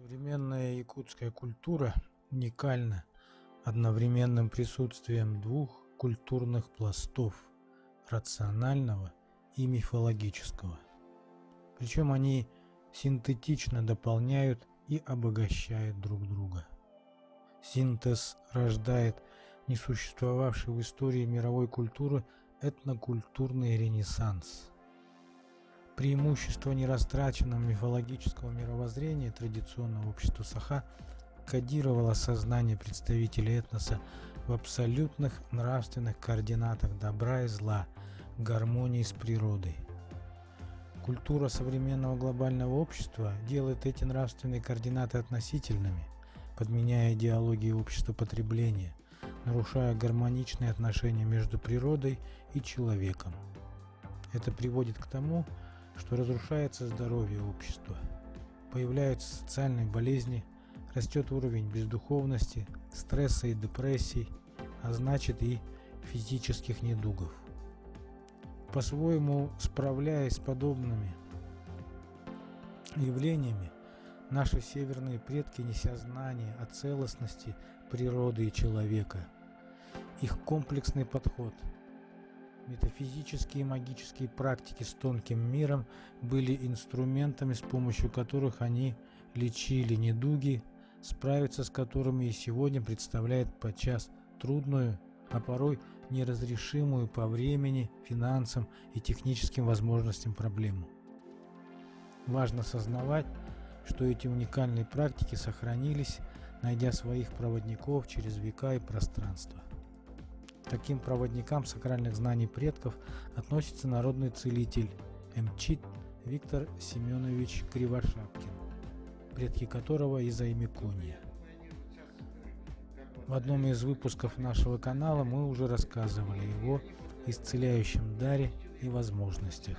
Современная якутская культура уникальна одновременным присутствием двух культурных пластов – рационального и мифологического. Причем они синтетично дополняют и обогащают друг друга. Синтез рождает несуществовавший в истории мировой культуры этнокультурный ренессанс. Преимущество нерастраченного мифологического мировоззрения традиционного общества Саха кодировало сознание представителей этноса в абсолютных нравственных координатах добра и зла, гармонии с природой. Культура современного глобального общества делает эти нравственные координаты относительными, подменяя идеологии общества потребления, нарушая гармоничные отношения между природой и человеком. Это приводит к тому, что разрушается здоровье общества, появляются социальные болезни, растет уровень бездуховности, стресса и депрессий, а значит и физических недугов. По-своему справляясь с подобными явлениями, наши северные предки, неся знания о целостности природы и человека, их комплексный подход, метафизические и магические практики с тонким миром были инструментами, с помощью которых они лечили недуги, справиться с которыми и сегодня представляет подчас трудную, а порой неразрешимую по времени, финансам и техническим возможностям проблему. Важно сознавать, что эти уникальные практики сохранились, найдя своих проводников через века и пространство. К таким проводникам сакральных знаний предков относится народный целитель Мчит Виктор Семенович Кривошапкин, предки которого из Аймеконья. В одном из выпусков нашего канала мы уже рассказывали о его исцеляющем даре и возможностях.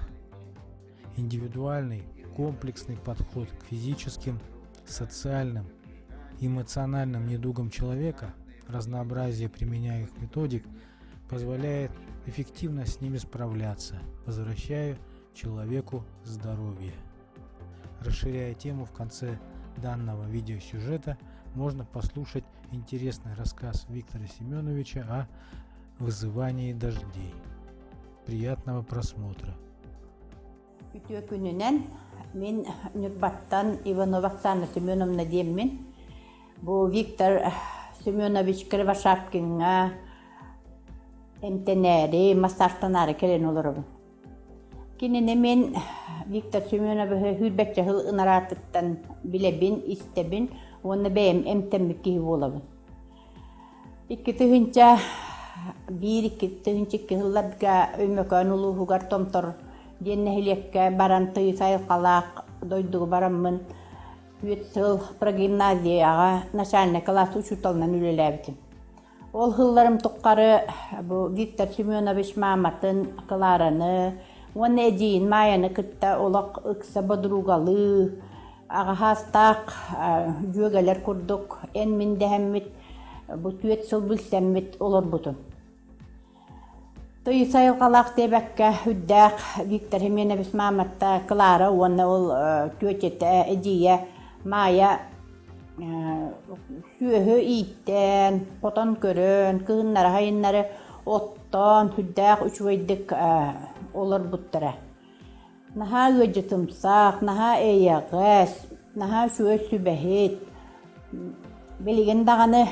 Индивидуальный, комплексный подход к физическим, социальным, эмоциональным недугам человека, разнообразие применяемых методик позволяет эффективно с ними справляться, возвращая человеку здоровье. Расширяя тему в конце данного видеосюжета, можно послушать интересный рассказ Виктора Семеновича о вызывании дождей. Приятного просмотра! Үтүө күнүнэн мин Ньурбаттан Иванова Оксана Семеновна диэммин. Бу Виктор Семенович Кривошапкиҥҥа эмтэнээри, массажтанаары кэлэн олоробун. Кинини мин Виктор Семеновиһы сүүрбэччэ сыл ынараатыттан билэбин, истэбин уонна бэйэм эмтэммит киһи буолабын. 2001-2002 сылларга Өймөкөөн улууһугар Томтор диэн нэһилиэккэ баран тыйыс айылҕалаах дойдуга бараммын түөрт сыл прогимназияҕа начальнай кылаас учууталынан үлэлээбитим. Ол сылларым тухары бу Виктор Семенович мааматын Клараны уонна эдьиийин Маайаны кытта олох ыкса бодуругалыы, аҕаһаастаах дьүөгэлэр курдук эн-мин дэһэммит бу түөрт сыл билсэммит олорбутум. Тыйыс айылҕалаах диэбэккэ үрдээх Виктор Семенович мааматта Клара уонна ол тетята эдьиийэ Маайа сүөһү ииттэн, хотон көрөн, кыһыннары-сайыннары оттоон сүрдээх үчүгэйдик олорбуттара. Наһаа ыалдьытымсах, наһаа эйэҕэс, наһаа үчүгэй сүбэһит. Билигин даҕаны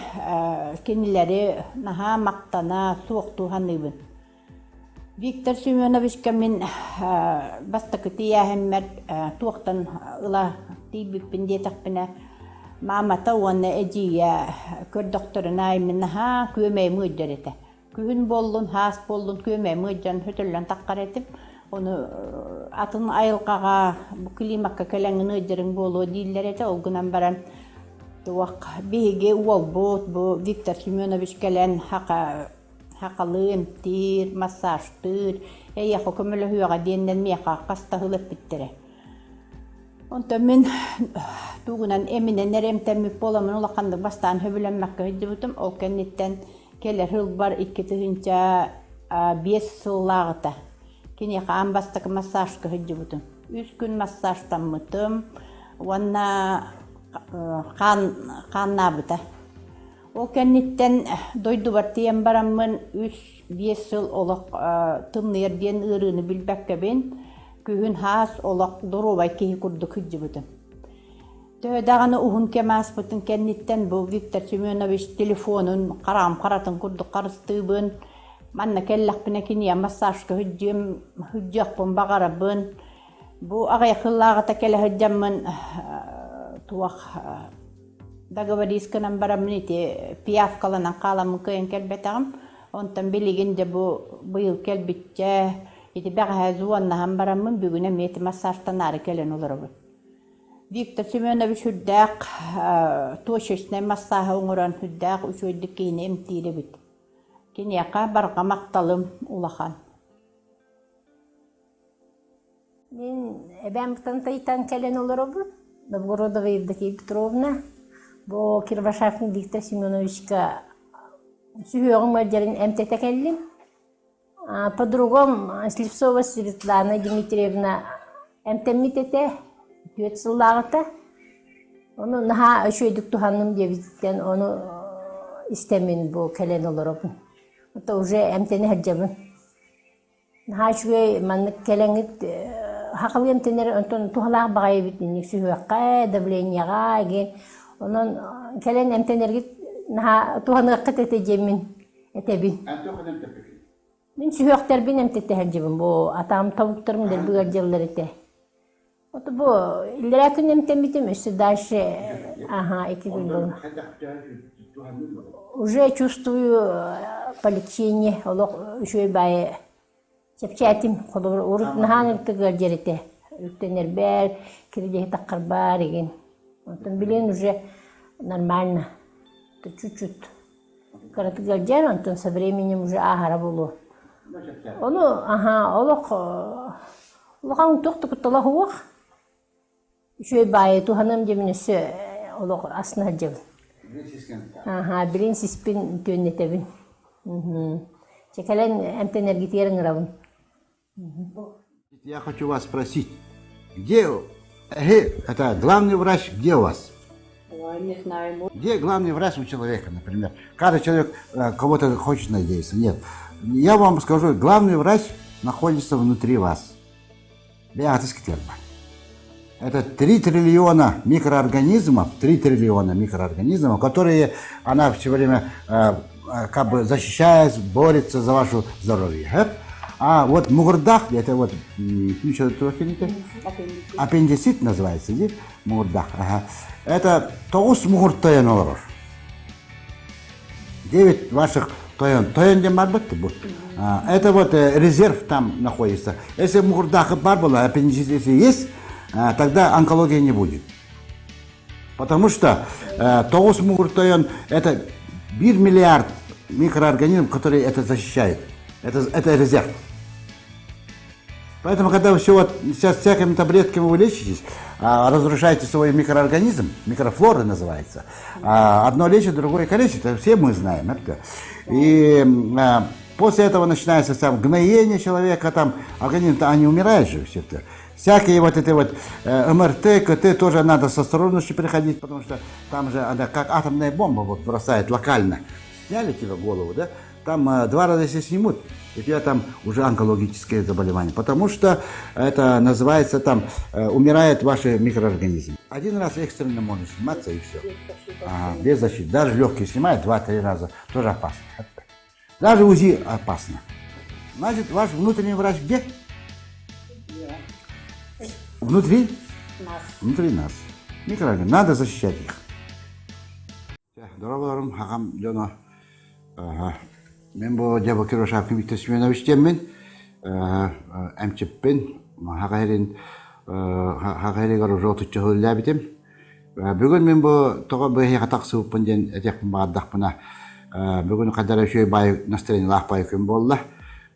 кинилэри наһаа махтана, суохтуу саныыбын. Виктор Семеновичка мин бастакы тиийээһиммэр туохтан ыла тиийбиппин диэтэхпинэ, маамата уонна эдьиийэ көрдөхтөрүнэ аайы мин наһаа күөмэйим ыалдьар этэ. Күһүн буоллун, саас буоллун күөмэйим ыалдьан сөтөллөн таххар этим. Ону атын айылҕаҕа бу климакка кэлэҥҥин ыалдьарыҥ буолуо дииллэр этэ. Ол гынан баран туох биһиги уолбут бу Виктор Семенович кэлэн хака сахалыы эмтиир, массажтыыр, эйиэхэ көмөлөһүөҕэ диэннэр миэхэ хаста сыл эппиттэрэ. Онтон мин тугунан эминэн эрэ эмтэммит буоламмын улаханнык бастаан сөбүлэммэккэ сылдьыбытым. Ол кэнниттэн кэлэр сылбар 2005 сыллааҕыта киниэхэ аан бастакы массажка сылдьыбытым. Үс күн массажтаммытым уонна Хаан хааннаабыта. Ол кэнниттэн дойдубар тиийэн бараммын үс, биэс сыл олох тымныйар диэн ыарыыны билбэккэбин, күһүн хаас олох доруобай киһи курдук сылдьыбытым. Төһө даҕаны уһун кэм ааспытын кэнниттэн бу Виктор Семенович телефонун хараҕым харатын курдук харыстыыбын. Манна кэллэхпинэ киниэхэ массажка сылдьыам, сылдьыахпын баҕарабын. Бу аҕыйах сыллааҕыта кэлэ сылдьаммын туох договорись гынан бараммын ити пиявкаланан хааламмын кыайан кэлбэтэҕим. Онтон билигин дьэ бу быйыл кэлбиччэ ити бэҕэһээ звоннаһан бараммын бүгүн эмиэ ити массажтанаары кэлэн олоробун. Виктор Семенович үрдээх точечнай массааһы оҥорон үрдээх үчүгэйдик киһини эмтиир эбит. Киниэхэ барҕа махталым улахан. Мин эбээм Тантайтан кэлэн олоробут. Новгородова Евдокия Петровна. Бу Кирбашавкин Виктор Семеновичка сүһүөҕүм ыалдьарын эмтэтэ кэллим. Подругам Слепцова Светлана Дмитриевна эмтэммит этэ түөрт сыллааҕыта. Ону наһаа үчүгэйдик туһанным диэбититтэн ону истэммин бу кэлэн олоробун. Это уже эмтэнэ сылдьабын. Наһаа үчүгэй маннык кэлэҥҥит сахалыы эмтэнэр онтон туһалаах баҕайы эбит инник сүһүөххэ, давлениеҕа эгэ. Онон кэлэн эмтэнэргит наһаа туһаныаххыт этэ диэммин этэбин. Мин сүһүөхтэрбин эмтэтэ сылдьыбын бу атаҕым тобуктарым дэлби ыалдьаллар этэ. Вот бу иллэрээ күн эмтэммитим өссө дальше ага ики күн буолла. Уже чувствую полегчение олох үчүгэй баайы чэпчээтим холобур урут наһаан ыртыгар дьэритэ үктэнэрбэр кирдиһи таххарбар игин онтон билин уже нормально чуть-чуть кыратык ыалдьар онтон со временем уже ааһара буолуо ону аха олох Улахан туох да куттала суох. Үчүгэй баайы туһаныам диэмин өссө олох астына сылдьабын. Аха, билин сиспин түөннэтэбин. Чэ кэлэн эмтэнэргитигэр ыҥырабын. Я хочу вас спросить, где это главный врач, где у вас? Не знаю. Где главный врач у человека, например? Каждый человек кого-то хочет надеяться. Нет. Я вам скажу, главный врач находится внутри вас. Это 3 триллиона микроорганизмов, 3 триллиона микроорганизмов, которые она все время как бы защищает, борется за ваше здоровье. А вот муҥурдах, это вот, аппендицит называется, муҥурдах. Ага. Это тоҕус муҥур тойон олорор. Девять ваших тойон. Тойон диэн баар бу. Это вот резерв там находится. Если муҥурдаах баар была, аппендицит если есть, тогда онкологии не будет. Потому что тоҕус муҥур тойон это 1 миллиард микроорганизм, который это защищает. Это резерв. Поэтому, когда вы все вот сейчас всякими таблетками вы лечитесь, разрушаете свой микроорганизм, микрофлора называется, одно лечит, другое калечит, это все мы знаем. Это. И после этого начинается там гноение человека, там организм, они умирают же все это. Всякие вот эти вот МРТ, КТ тоже надо с осторожностью приходить, потому что там же она как атомная бомба вот бросает локально. Сняли тебе голову, да? Там два раза если снимут, у тебя там уже онкологическое заболевание, потому что это называется там, умирает ваш микроорганизм. Один раз экстренно можно сниматься и все. Ага, без защиты. Даже легкие снимают два-три раза, тоже опасно. Даже УЗИ опасно. Значит, ваш внутренний врач где? Внутри? Нас. Внутри нас. Микроорганизм. Надо защищать их. Дорооболоруҥ, сахам дьоно. Мин бу дьэ бу Кирбашавкин Виктор Семенович диэммин, эмчиппин, Саха сирин Саха сиригэр уже отучча сыл үлэлээбитим. Бүгүн мин бу тоҕо быһыйаха тахсыбыппын диэн этиэхпин баҕардахпына, бүгүн хайдах эрэ үчүгэй баай настроениелаах баай күн буолла.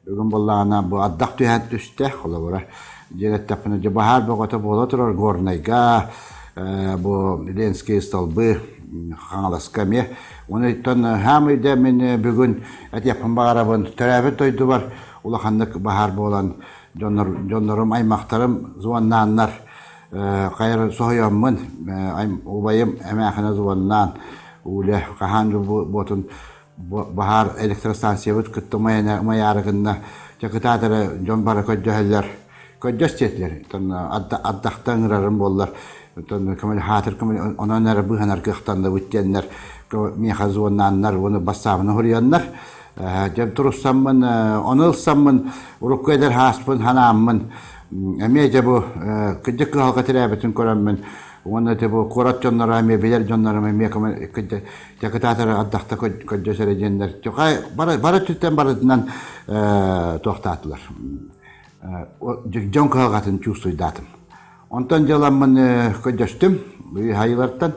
Бүгүн буоллаҕына бу ардах түһэн түстэ, холобура, дьиэ эттэхпинэ дьэ баһаар бөҕөтө буола турар Горнайга, бу Ленские столбы Хаҥаласка эмиэ. Онон хаам үйдэ мин бүгүн этиэхпин баҕарабын, төрөөбүт дойдубар улаханнык баһаар буолан дьоннорум, аймахтарым звоннааннар. Хайар соһуйаммын убайым эмээхинэ звоннаан Уля хаһаан буотун баһаар электростанциябыт кытта умайаары гынна дьэ кытаат эрэ дьон бары көрдөһөллөр көрдөс диэтилэр ардахта ыҥырарым буоллар хаатыр онон эрэ быыһанар кыахтанныбыт диэннэр миэхэ звоннааннар уонна бассаабына суруйаннар дьэ туруссаммын ону ылсаммын урукку эдэр хааспын ханааммын эмиэ дьэ бу кырдьык кыһалҕа тирээбитин көрөммүн уонна ити бу куорат дьонноро эмиэ билэр дьоннорум эмиэ дьэ кытаатар ардахта көрдөс эрэ диэннэр бары бары өттүттэн барытынан туохтаатылар дьон кыһалҕатын чувствуйдаатым онтон дьыаламмын көрдөстүм хайылартан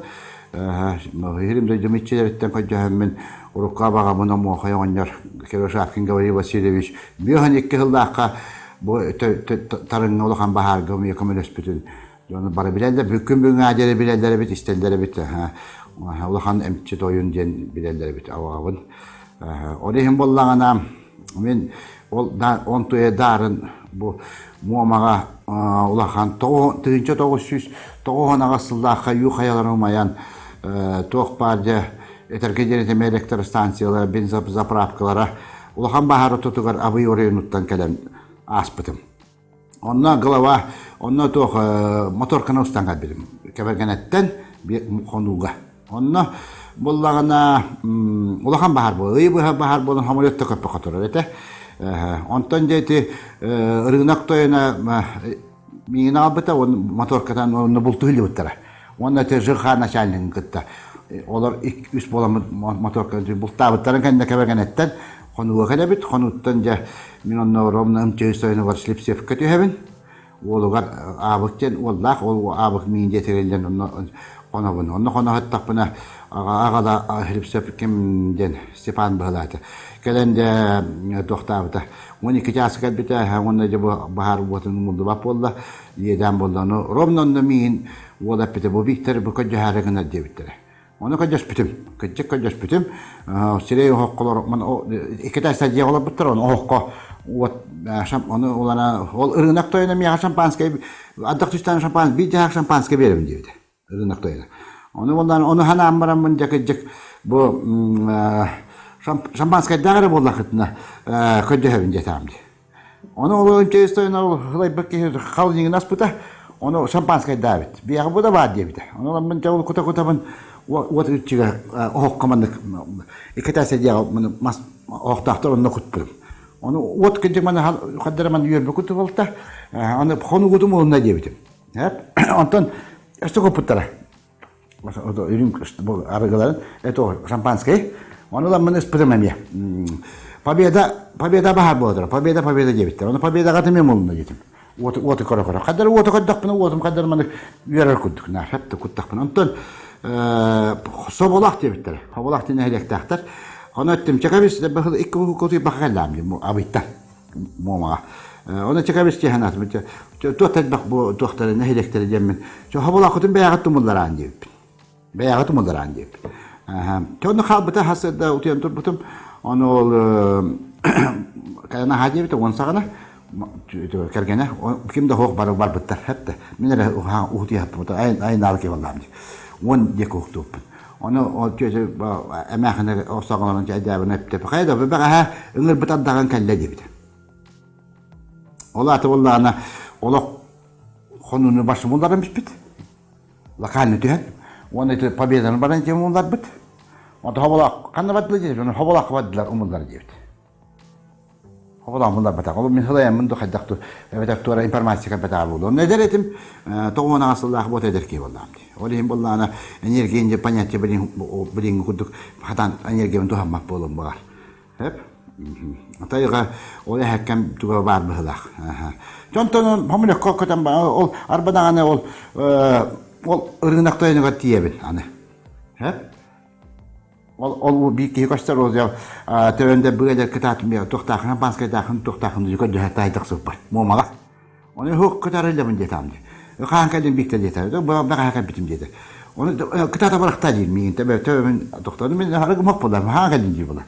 иһирим дойдум иччилэриттэн көрдөһөммүн урукку абаҕабын Омуохай оҕонньор Кирашавкин Гаврил Васильевич 52 сыллаахха бу тарыҥҥа улахан баһаарга умуйа көмөлөспүтүн дьону бары билэллэр бүккүн бүгүҥҥэ диэри билэллэр эбит истэллэр эбит улахан эмчит ойун диэн билэллэр эбит абаҕабын ол иһин буоллаҕына мин ол онтуйа даарын бу Муомаҕа улахан 1998 сыллаахха ю хайаларын умайан туох баар дьэ этэргэ диэри этим электростанциялара бензозаправкалара улахан баһаар ортотугар Абый оройуонуттан кэлэн ааспытым. Онно голова, онно туох моторканы устан кэлбитим. Кэбэргэнэттэн хонууга. Онно буллаҕына улахан баһаар буолар. Ый быһа баһаар буолан самолет да көппөххө турар этэ. Онтон дьэ ити рынок тойоно миигин аҕалбыта, уонна моторкатан онно бултуһуллубуттара. Уонна ити ЖХ начальнигын кытта олор үс буоламмыт моторканы бултаабыттарын кэннэ кэбэргэнэттэн хонууга кэлэбит. Хонууттан дьэ мин онно ровно МЧС тойонугар Слепцевка түһэбин. Уолугар Аабык диэн уоллаах, ол Аабык миин диэтэриллэн онно хонобун. Онно хоно сыттахпына аҕала Слепцев ким диэн Степан быһалаата. Кэлэн дьэ туохтаабыта. 12 чааска кэлбитэ, уонна дьэ бу баһаар уотун умуллубат буолла, иэдээн буолла. Ону ровно онно миин уол эппитэ, бу Виктор бу көрдөһөөрү гынар диэбиттэрэ. Ону көрдөспүтүм, кырдьык көрдөспүтүм. Сирэй оһоххолор икки этажта дьиэ олорбуттар, ону оһоххо уот ону улана ол ырыынак тойоно миэхэ шампанскай ардах түстээн шампанскай биир дьаһаах шампанскай биэрэбин диэбитэ ырыынак тойоно. Ону уонна ону ханаан бараммын дьэ кырдьык бу шампанскайдаах эрэ буоллахытына көрдөһөбүн диэтэҕим дии. Ону ол интересно ылайбыт киһи халдьыҥын аспыта, ону шампанскайдаабыт. Биэҕэ бу да баар диэбитэ. Ону ыламмын дьэ ол кута-кутабын уот үччүгэ оһоххо маннык икки этээс дьиэҕэ мас оһохтоохтор онно куттум. Ону уот кырдьык маны хаддара маны үөрбүт куту буолта. Аны хонугутум уонна диэбитим. Онтон өссө куппуттара. Үрүҥ арыгыларын, это шампанское. Ону ыламмын ыспытым эмиэ. Победа, победа баһаар буолар. Победа, победа диэбиттэр. Ону победаҕа эмиэ мулунна диэтим. Уоту, уоту көрө-көрө. Хаддар уоту көрдөхпүнэ, уотум хаддар маны үөрэр курдук. Наахат куттахпын. Онтон соболах диэбиттэр. Соболах диэн нэһилиэктээхтэр. Ону эттим, чэкэбис икки кутуй баха кэллэм абыйтан. Муомаҕа. Оны чэкэбис диэхэнатым. Туох элбэх бу туохтары нэһилиэктэри диэммин. Хоболооххутун бэйэҕит тумуллараан диэбиппин. Бэйэҕит тумуллараан диэбиппин. Онно хаалбыта хасыарда утуйан турбутум. Ону ол кэлэн аһаа диэбитэ уон саҕана кэргэнэ ким да суох бары барбыттар хэттэ мин эрэ уһутуйаппыт айнаалы киһи дии уон диэки уһуктууппун ону ол түөтү эмээхинэ саҕаланан чэйдээбин эптэ хайа да бэҕэһээ ыҥырбыт ардаҕын кэллэ диэбитэ ол аата буоллаҕына олох хонууну барсымулларан бүппүт локально түһэн уонна ити победаны баран ити умулларбыт онто хоболоох ханна бардылар диэбит хоболооххо бардылар умуллар диэбит Хоболоон булларбатах. Ол мин сылайаммын ду хайдах ду эбэтэр туора информация кэлбэтэҕэ буолуо. Онно эдэр этим, 98 сыллаах буота эдэр киһи буоллаҕым дии. Ол иһин буоллаҕына энергия диэн понятие билиҥҥи курдук хатан энергиябын туһаммат буолуом баҕар. Эп. Тайга ол эһэккэм туга баар быһылаах. Дьонтон хомунекко көтөн ол арба даҕаны ол ол ырыынак тойонугар тиийэбин аны. Эп. Ол ол биир киһи көстөр ол төбөндө быа кытаатым туохтаахын шампанскайдаахын туохтаахын көрдөһө таайдах сыппар муомала оны хук кытарыллабын диэтаам ди хаан кэлин биикте диэтэ баҕаһа кэлбитим диэтэ оны кытаата барахта диир миигин төбө төбөмүн тохтону мин арыгым хоп буолар хаан кэлин дии була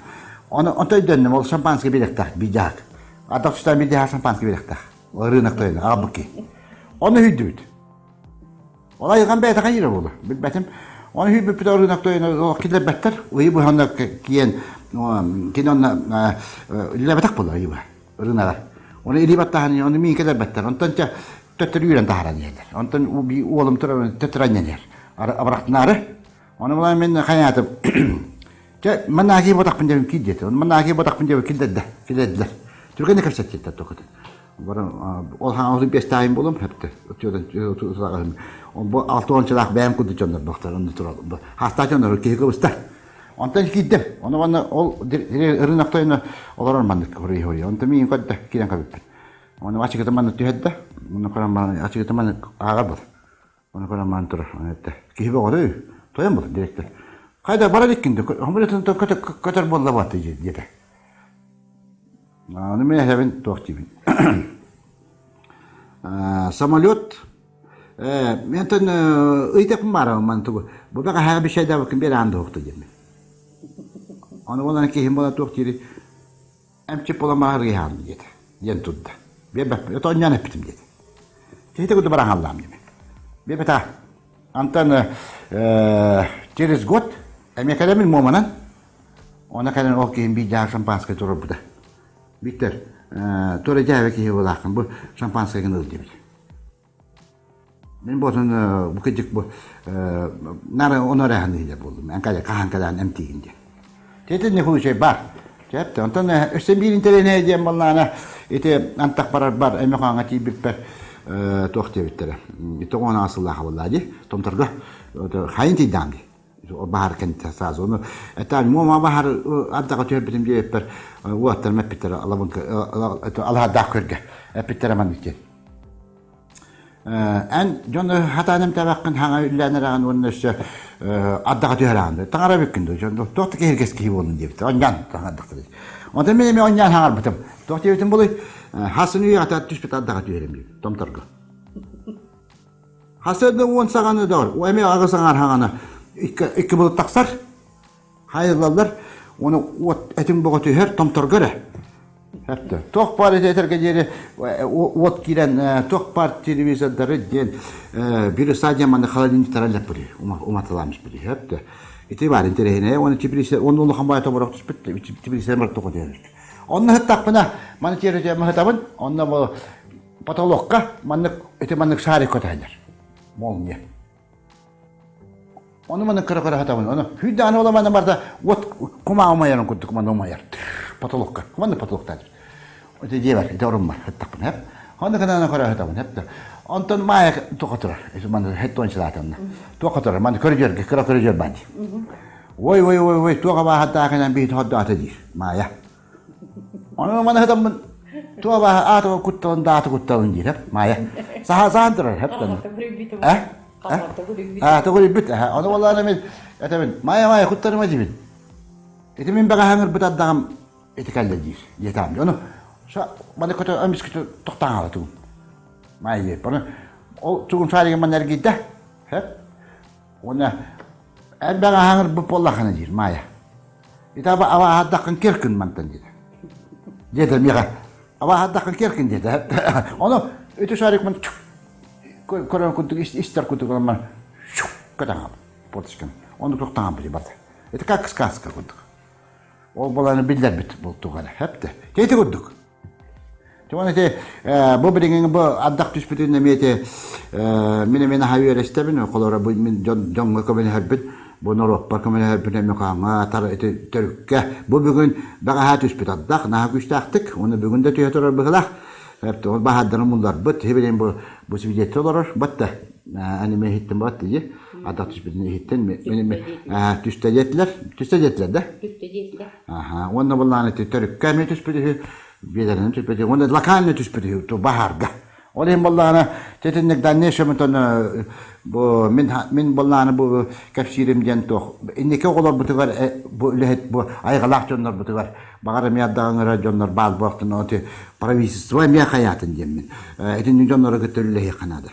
оны онто өйдөннүм ол шампанскай биэрэхтээх биир дьаһак атах тустан биир дьаһак шампанскай биэрэхтээх рынок тойоно аҕабыт киһи оны үүйдүбүт. Ол айылҕам бэйэтэ хайыыра буолуо, билбэтим. Оны хүйбүппүт ырыынак киллэрбэттэр. Ыйы быһанна киэн кини онно үлэлээбэтэх буолар ыйы быһа ырыынагар. Оны илии баттаһан оны миин кэлэрбэттэр. Онтон чэ төттөрү үүрэн таһааран иһэллэр. Онтон уолум турар төттөрү анньан иһэр. Абырахтынаары. Оны булан мин хайаатым. Чэ, манна кии ботахпын диэбин киир диэтэ. Манна кии ботахпын диэбин киллэрдэ, киллэрдилэр. Түргэнник кэпсэттиттэр токотун. Ол хаҥа биэстээйин буолум хэпте. Бу алты уончалаах бэйэм курдук дьоннор бохтор онно турар. Хаастаах дьоннор киһи кыбыста. Онтон киирдим. Ону манна ол ырыынактойно олорор маннык хоруй хоруй. Онтон миин көрдө киирэн кэбиппит. Ону ачыгыта манна түһэрдэ. Ону көрөн баран ачыгыта манна ааҕар был. Ону көрөн баран турар. Ону этте. Киһи бөҕөтөй. Тойон был директор. Хайда бара иликкин да көтөр буолла баты диэтэ. Аны мин эһэбин туох диибин. Самолет ментэн ыйтаппын баарабын ман тугу. Бу бэҕэһээ бишэйдээбиккин биэр аан дуһукта диэммин. Ону буолан киһим буола туох диири эмчит буолан барар диэтэ. Диэн турда. Биэрбэппин. Это онньоон эппитим диэтэ. Киһитэ курдук баран хааллаам диэмин. Биэрбэтэ. Антон через год эмиэ кэлэмин Муоманан Она кэлэн ол киһим биир дьаһах шампанское турарбыта. Виктор, туора дьээбэ киһи буолааххын, бу шампанскайгын ыл диэбит. Мин буотун бу кыдьык бу нары ону эрэ иһилэр буоллум. Эн кэлэ хаһан кэлэн эмтиигин диэн. Тетин не случай бар. Тэпте. Онтон өссө биир интэриэһинэй диэн буоллаҕына ити антах барарбар эми хаҥа тиийбиппэр туох диэбиттэрэ. Ити оҕонаҕа сыллааха буоллаа дии. Томторго хайын тиийдэҕим дии. Баһар кэнтэ саас ону этään муома баһар ардаҕа түһэрбитим диэбиппэр уолаттарым эппиттэрэ алабынка алаһардаах көргө эппиттэрэ маннык диэн эн дьон хатаан эмтээбэххин хаҥа үллээн эрэҕин уонна өссө ардаҕа түһэрэҕин таҥара бүккүн дуу дьон туох да киһиргэс киһи буоллун диэбиттэр онньоон таҥардахтар онтон мин эмиэ онньоон хаҥарбытым туох диэбитим буолуй хасын үйэҕэ түспүт ардаҕа түһэрим диэбит томторго Хасыарда уон саҕаны доор, эмиэ аҕыс аҥаар хаҥана икки былыт тахсар, хайыллаллар, уону уот этиҥ боҕо түһэр, томторго эрэ. Эптэ. Туох баар ити этэргэ диэри уот киирэн туох баар телевизордары диэн вируса диэн манна холодильниктара лэппири уматылаамыс бири. Эптэ. Ити баар интэриэһинэй уонна теплица уонна улахан баай тоборох түспүт теплица бар тоҕо диэн. Онно сыттахпына маны тиэрэ мыһытабын, онно бу Потолокка маннык ити маннык шарик көтөһөллөр. Молния. Ону маннык кыра-кыра хатабын. Ону хүйдэҕинэ ола манна барда вот кумаа умайарын курдук манна умайар. Потолокка. Маннык потолоктаах. Ити диэбэр, ити оруммар хыттахпын хэп. Онно кынана көрө хатабын хэп. Онтон маая туха турар. Ити манна хеттон сылаатанна. Туха турар. Манна көрүдүөргэ, кыра көрүдүөр баар дии. Ой, ой, ой, ой, туох абааһардаахынан биһи тоһордоото диир. Маайа. Ону маны хатаммын туох абааһы аата кутталын да аата кутталын диир хэп Маайа. Саха сахан турар хэп Э? Аата гүрүйбүт. Ону буоллаҕына мин этэбин Маайа Маайа куттарыма диибин. Ити мин бэҕэһээ ырбыт ардаҕым ити кэллэ диир диэтаам. Ону маны көтө эмискэ тохтоон хаала тугум. Маайа диир. Ону ол тугум шаригым манна эргийдэ. Хэп. Уонна эн бэҕэһээ ырбыт буоллаххына диир Маайа. Ити абааһардаххын киркин мантан диэтэ. Диэтэ миэхэ. Абааһардаххын киркин диэтэ. Ону ити шарик ман көрөн курдук истэр курдук ман көтөҥ порточкам. Ону тохтаан били барда. Это как сказка курдук. Ол баланы биллэрбит бултугара. Хэпте. Тети курдук. Туон ити бу билигин бу ардах түспүтүн эмиэ ити мин эмиэ наһаа үөрэстэбин холоро бу мин дьон дьоҥҥо көмөлөһөрбүн бу норуоппар көмөлөһөрбүн эмиэ хаҥа тар ити төрүккэ бу бүгүн бэҕэһээ түспүт ардах наһаа күүстээхтик уонна бүгүн да түһэ турар быһылаах ол баһаардарын мулларбыт билигин бу бу свидетель олорор батта аниме иһиттим батта дии ардах түспүтүн иһиттин мин түстэ диэтилэр түстэ диэтилэр да түстэ диэтилэр Аха, уонна былаан ити төрүккэ эмиэ түспүт үһү, биэдэрэнэн түспүт үһү, уонна локально түспүт үһү баһаарга. Ол иһин буоллаҕына, тетинник дальнейшем бу мин мин буоллаҕына бу кэпсиирим диэн туох инники оҕолорбутугар бу үлэһит бу айҕалаах дьоннорбутугар баҕар эмиэ ардаҕыҥыра дьоннор баар буолтун оти правительство эмиэ хайаатын диэммин итинник дьоннору кытта үлэлэһиэххэ наада.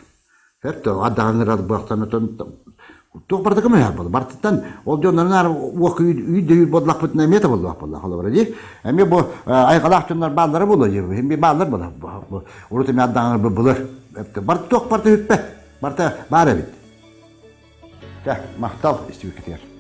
Сөп ардаҕыҥыра буолтан туох барыта көмөлөһөр буолла. Бартыттан ол дьоннорун аар уох үйд дөйүр буоллахпытына эмиэ табыллыбат буолла холобура дии. Эмиэ бу айҕалаах дьоннор бааллара буолуо дии. Эмиэ бааллар буолар. Урут эмиэ ардаҕыҥыр былыр. Бар туох барыта бүппэт. Барыта баар эбит. Махтал истибиккитигэр.